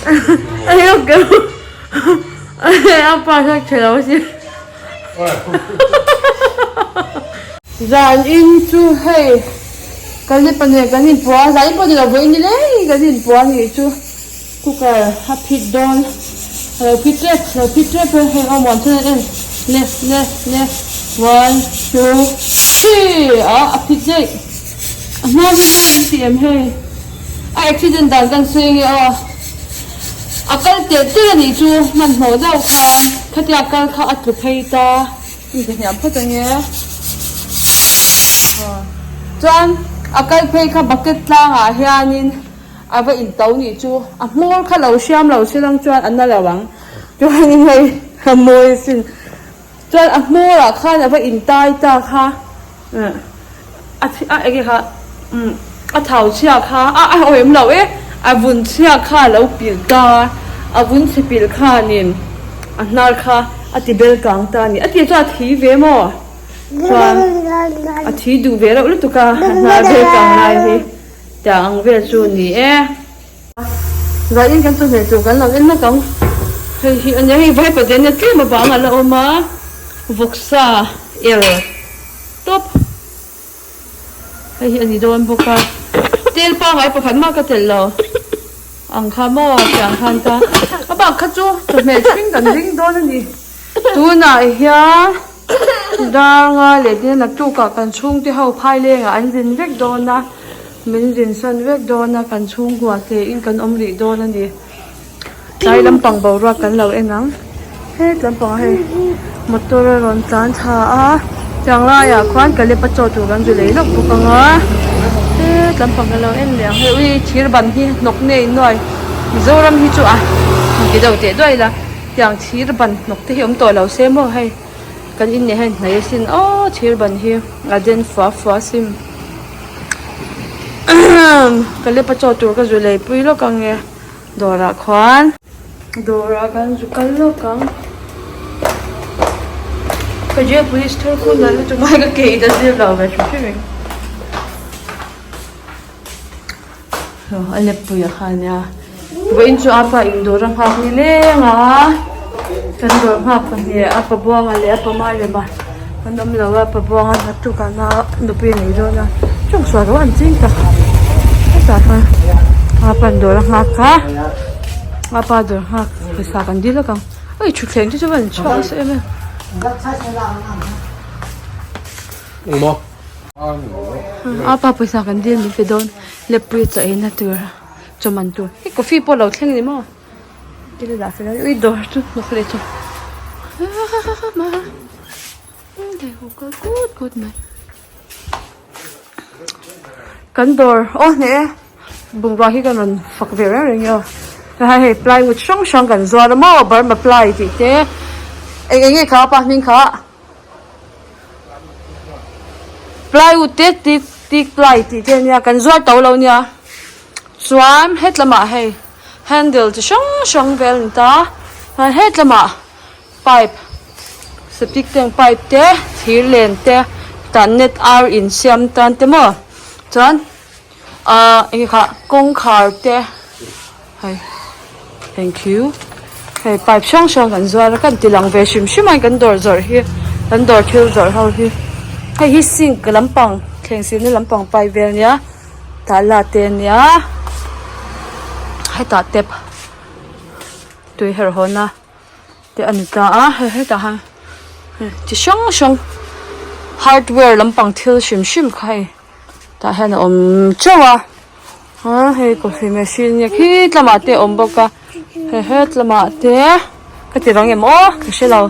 A pa hian chhe lo si. Zan in chu hei kan mipa nen kan inpuah a, zan in pawh ni lo vawiin ni leng kan inpuah a nih chu cooker a phit dawn a lo phit tep a lo phit tep a hei awm an chuan en le le le one two three ah a phit daih a hma hi mawi in ti em hei a accident dan kan sawi ange aw. A kal telh telh a nih chu hmanhmawh deuh khan khatia kal kha a tlu phei ta in ka hniam phawt ange chuan a kal phei kha bucket tlangah hianin a va in to nih chu a hmawr kha lo hriam lo se lang chuan a na lo ang chuanin hei a mawi asin chuan a hmawrah khan a va in tai ta kha. A a enge kha umm a thau chhia kha a a awm lo e a vun chhia kha a lo pilh ta a vun chhe pilh khanin a hnar kha a ti bel kang ta a ni a tih chuan a thi ve maw chuan a thi duh ve reuh lutuk a a hnar bel kang lai hi tiang ang vel chu a ni e. Zain kan chawhmeh tur kan lo en lawk ang hei hi a nia hei vai paden nia tlem a bang a la awm a vawksa er tawp hei hi a ni dawn bawk a tel pangai pakhat mah ka telh lo ang kha maw tiang khan ta a bak kha chu chawhmeh hring kan ring dawn a ni tunah hian Darnga leh tin naktukah kan chhungte ho phailengah an zin vek dawn a. Min zinsan vek dawn a, kan chhungkua te in kan awm rih dawn a ni. Tlai lampang boruak kan lo en ang. Het lampangah hei motor a rawn tlan thla a, tiang laiah khuan Kalepa chaw tur kan zu lei lawk bawk ang a. Het lampang kan lo en leh ang hei ui thir ban hi hnawk nei nuai Mizoram hi chu a han ti deuh teh duai ila tiang thir ban hnawk te hi awm tawh lo se maw hei. Kan inneih hian hnai asin aw thir ban hi a den fua fua asin ka lepa chaw tur ka zu lei pui lawk ang e dawrah khuan dawrah kan zu kal lawk ang ka jail police thar khu nalh lutuk mai ka ke in a zir lo ve hrim hrim in. A lepui a kha ania vawiin chu apa in dawr a nghak ni leng a kan dawr nghak pahnih apa buanga leh apa mairema an awm lo a apa buanga naktuk ah na nupui a nei dawn a tawng sual ro an ching tak hetah khan apa in dawr a nghak a apa dawr nghak pawisa kan dil lawk ang oi thutthleng te chu a van chhuak nasa em em. A pa pawisa kan dil min pe dawn lepui chaw eina tur chaw man tur hei coffee pawh lo thleng ni maw thil a dah fel a ui dawr chu hnawk leh chaw kut kut mai kan dawr aw hneh e bungrua hi kan rawn fak ve reng reng e aw hei hei plywood hrang hrang kan zuar a maw burma ply tih te eng eng nge kha a pa hming kha. Plywood te teak teak ply tih te ania kan zuar to lo nia chuan hetlamah hei handle chi hrang hrang vel a ni ta chuan hetlamah pipe septic tank pipe te thir len te tah net ar insiam tan te maw chuan ahh enge kha kawngkhar te hei thank you hei pipe hrang hrang kan zuar a kan ti lang ve hrim hrim a kan dawr zawrh hi kan dawr thil zawrh ho hi hei hi sink lampang thleng silna lampang pipe vel ania tah la te ania hetah tap tui herh haw na te a ni ta a hei hetah hian chi hrang hrang hardware lampang thil hrim hrim kha hei. Tah hian a awm teuh a ah hei coffee machine nge khi tlamah te a awm bawk a hei het lamah te ka ti rang em aw ka hre lo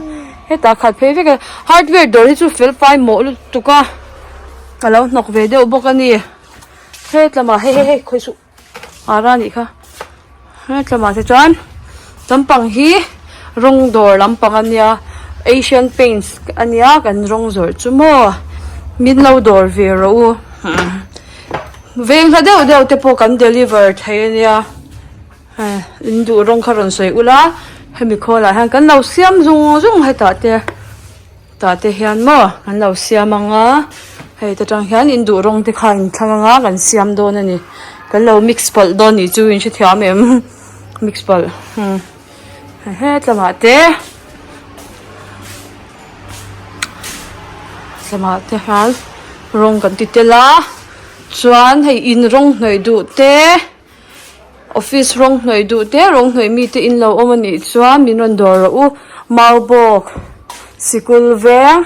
hetah khat phei vek a hardware dawr hi chu fel fai mawh lutuk a ka lo hnawk ve deuh bawk a ni het lamah hei hei hei khawi suh. Ara anih kha hetlamah te chuan lampang hi rawng dawr lampang ania asian paints ania kan rawng zawrh chu maw min lo dawr ve rawh u veng hla deuh deuh te pawh kan deliver thei ania in duh rawng kha rawn sawi ula hemi khawlah hian kan lo siam zung zung hetah te. Tah te hian maw an lo siam ang a, hei te tang hian in duh rawng te kha in thlang ang a kan siam dawn a ni, kan lo mix pawlh dawn nih chu in hrethiam em? Mix palh umm hetlamah te hetlamah te hian rawng kan ti tel a chuan hei in rawng hnawih duh te office rawng hnawih duh te rawng hnawih mite in lo awm a nih chuan min rawn dawr rawh u maubawk sikul veng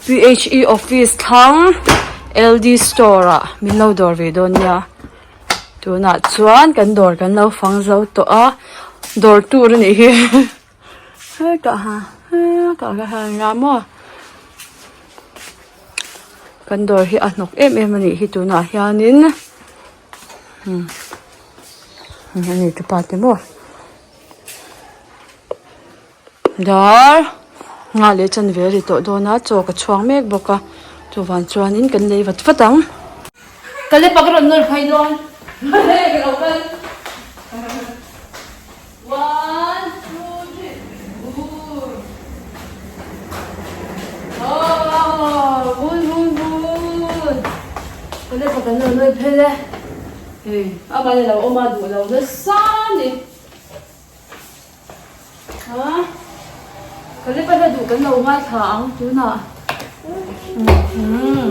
P H E office thlang L D store ah min lo dawr ve dawn nia. Tunah chuan kan dawr kan lo fang zo tawh a dawr tur a nih hi hetah ha hetah te hian nia maw kan dawr hi a hnawk em em a nih hi tunah hianin umm a ni te pa te maw dar nghah leh chanve a ri tawh dawn a chaw ka chhuang mek bawk a chuvang chuanin kan lei vat vat ang. Ka le pak rawn nawr phei dawn hei ka lo kal one two three vur oh vun vun vun ka le pak an rawn nawr phei le hei amah lo awm a duh lo nasa a ni. A ka lep a hla duh kan lo ngaithla ang tunah umm.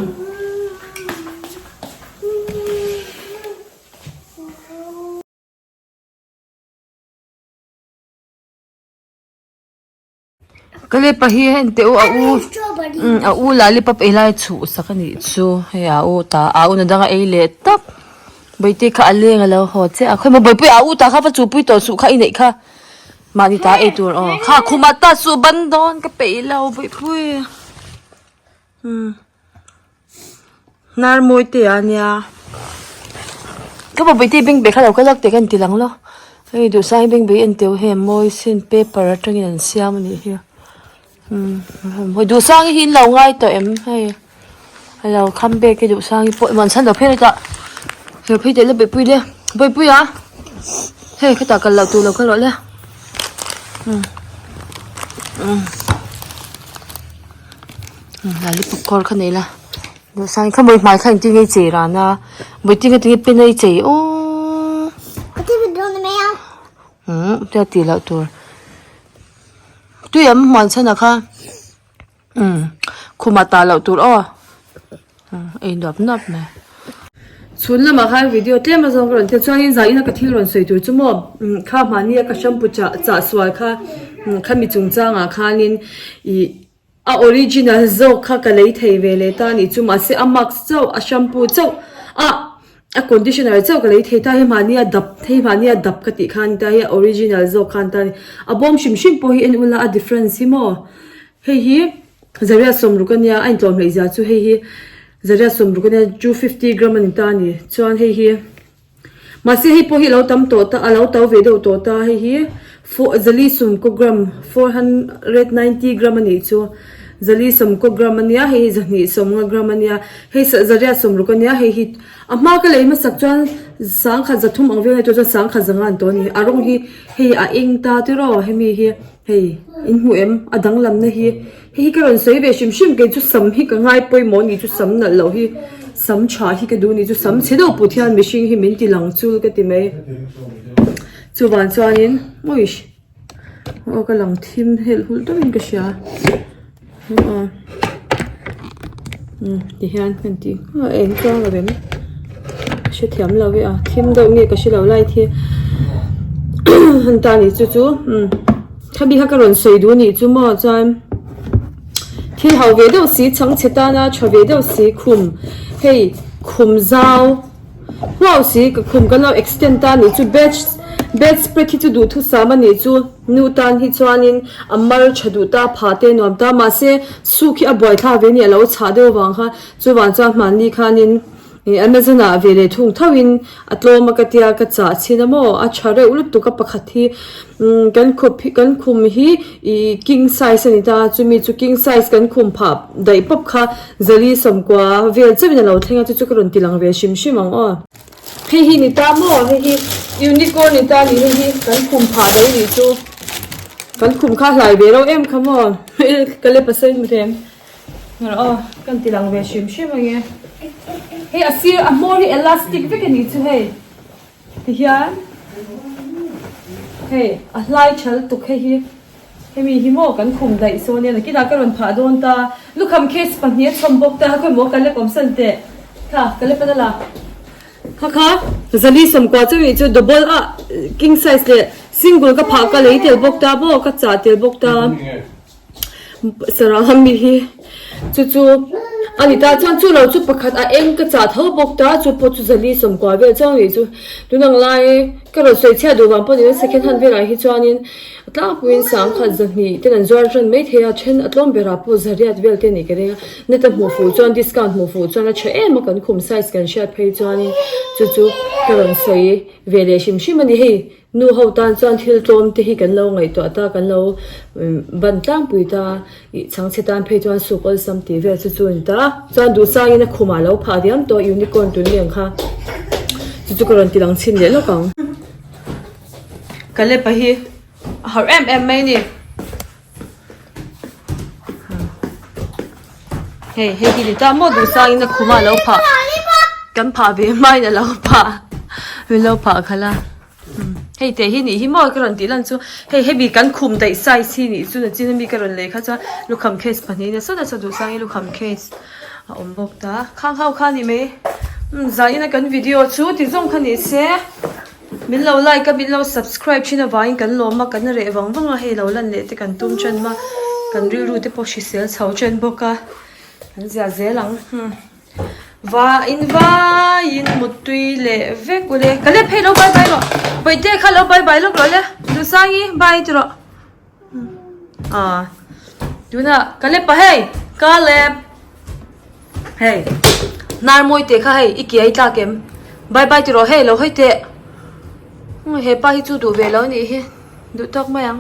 Ka lep a hi heng teh u a u umm a u lollipop ei lai chhuh sak a nih chu hei a u ta a u na dang a ei leh tawp. Bawihte kha a leng a lo haw chiah a khawimaw bawihpui a u ta kha va chupui tawh suh kha i neih kha mahni ta ei tur aw kha khumah ta suh ban dawn ka peih lo bawihpui umm hnar mawi te a nia ka pa bawihte beng beh kha lo kal lak teh ka inti lang lo hei duhsang hi beng beh en teuh hei a mawi sin paper atangin an siam a nih hi. Umm hawi duhsang hi in lo ngai tawh em hei a lo kham bek e duhsang hi pawh emaw an chhan lo phei ta lo phei teh le buaipui le buaipui a hei khetah kal loh tur lo kal rawh le umm umm lollipop kawr kha nei la duhsang hi kha mawi hmai kha engtin nge i chei ran a vawitin nge tinge pen a i chei aww umm tia tih loh tur. Tui an hmuan chhan ah kha umm khumah tah loh tur aw umm ei nuap nuap mai. Chhun lamah khan video tlem a zawng ka rawn tia chuanin zaina ka thil rawn sawi tur chu maw umm kha mahnia ka shampoo chah chah sual kha umm khami chungchangah khanin ih a original zawk kha ka lei thei ve leh ta a nih chu mahse a mask chauh a shampoo chauh a. A conditioner chauh ka lei thei ta hi mahni a dap hei mahni a dap ka tih khan ta hi a original zawk khan ta a ni. A bawm hrim hrim pawh hi en ula a difference hi maw hei hi zariat sawmruk a nia a intlawm hleih zia chu hei hi zariat sawmruk a nia 250 gram a ni ta a ni chuan hei hi mahse hei pawh hi a lo tam tawh ta a lo to ve deuh tawh ta hei hi four zali sawmkaw gram 490 gram a nih chu zali sawmkaw gram a nia hei hi zahnih sawmnga gram a nia hei zariat sawmruk a nia hei hi. A hma ka lei hmasak chuan sangkhat zathum ang vel a ni chuan sangkhat zanga an tawh a ni. A rawng hi hei a eng ta tiraw hemi hi hei in hmu em a danglamna hi hei hi ka rawn sawi ve hrim hrim kei chu sam hi ka ngai pawimawh a ni chu sam nalh loh hi sam tha hi ka duh a ni chu sam chhe deuh put hian mihring hi min ti lang chul ka ti mai chuvang chuanin uish. Aw ka lang thim helh hulh deuhin ka hria aw umm ti hian kan tih a eng chuang lo em ka hrethiam lo e a thim deuh nge ka hrelo light hi han ta ni chu chu umm khami kha ka rawn sawi duh anih chu maw chuan thil ho ve deuh si chhangchhe tana tha ve deuh si khum hei khum zau. Huau si ka khum kan lo extend ta nih chu bed bed spread hi chu duhthusam a nih chu nu tan hi chuanin a mar tha duh ta phah te nuam ta mahse suk hi a buaithlak ve a ni a lo chhah deuh avang khan chuvang chuan hmanni khanin ih amazon ah ve leh thung tho in a tlawm a ka tia ka chah chhin a maw a tha reuh lutuk a pakhat hi umm kan khup hi kan khum hi ih king size a ni ta chumi chu king size kan khum phah daih pawp kha. Zali sawmkua vel chauhin a lo thleng a chu chu ka rawn ti lang ve hrim hrim ang aw. Hei hi ni ta maw hei hi unicorn ni ta ni hei hi kan khum phah daih nih chu kan khum kha hlai ve reuh em kha maw ka le pasal hmu thei em rawh aw kan ti lang ve hrim hrim ang e hei a sir a hmawr hi elastic vek a nih chu hei tihian. Hei a hlai tha lutuk hei hi hemi hi maw kan khum daih sawn nia nakinah ka rawn phah dawn ta lukham case pahnih a chhawm bawk ta khawi maw ka lep awm san teh kha ka lep a la kha kha zali sawmkua chu nih chu double a king size leh single ka phah ka lei tel bawk ta maw ka chah tel bawk ta. Sarah mi hi chu chu a ni ta chuan chu lo chu pakhat a eng ka chah tho bawk ta chu pawh chu zali sawmkua vel chuang nih chu tun ang lai ka rawn sawi chhiat duh vang pawh ni second hand velah hi chuanin a tlangpuiin sangkhat zahnih ten an zuar tan mai thei a then a tlawm berah pawh zariat vel te a nih ka ring a net a hmuh fuh chuan discount hmuh fuh chuan a tha em a kan khum size kan hriat phei chuanin chu chu ka rawn sawi ve leh hrim hrim a ni hei. Nu ho tan chuan thil tlawm te hi kan lo ngaihtuah ta, kan lo ban tlangpui ta, ih chhangchhe tan phei chuan suk awlsam tih vel chu chu a ni ta. Chuan duhsangin a khumah lo phah diam tawh unicorn tun leng kha chu chu ka rawn ti lang chhin leh lawk ang. Kalepa hi a harh em em mai a ni. Hei hei hi ni ta maw duhsangin a khumah lo phah kan phah ve hmain a lo phah min lo phah khalh a hei teh hi nih hi maw ka rawn tih lan chu hei hemi kan khum daih size hi nih chu nachin ami ka rawn lei kha chuan lukham case pahnih nasa nasa duhsangin lukham case a awm bawk ta khang ho kha ni mai zanin a kan video chu ti zawng kha ni se. Min lo like a, min lo subscribe thin avangin kan lawm a, kan reh vang vang a, hei lo lan leh te kan tum chen a, kan rilru te pawh hrisel chho chen bawk a, kan zia zel ang hmm vain vaiin muttui leh vek ule ka lep phei lo bye bye rawh bawihte kha lo bye bye lawk rawh le Duhsangi bye ti rawh ah tunah ka lep a hei ka lep. Hei hnar mawi teh kha hei i ke a i tlak em bye bye ti rawh hei lo hawi teh hepa hi chu duh ve lo a nih hi duh tawk mai ang.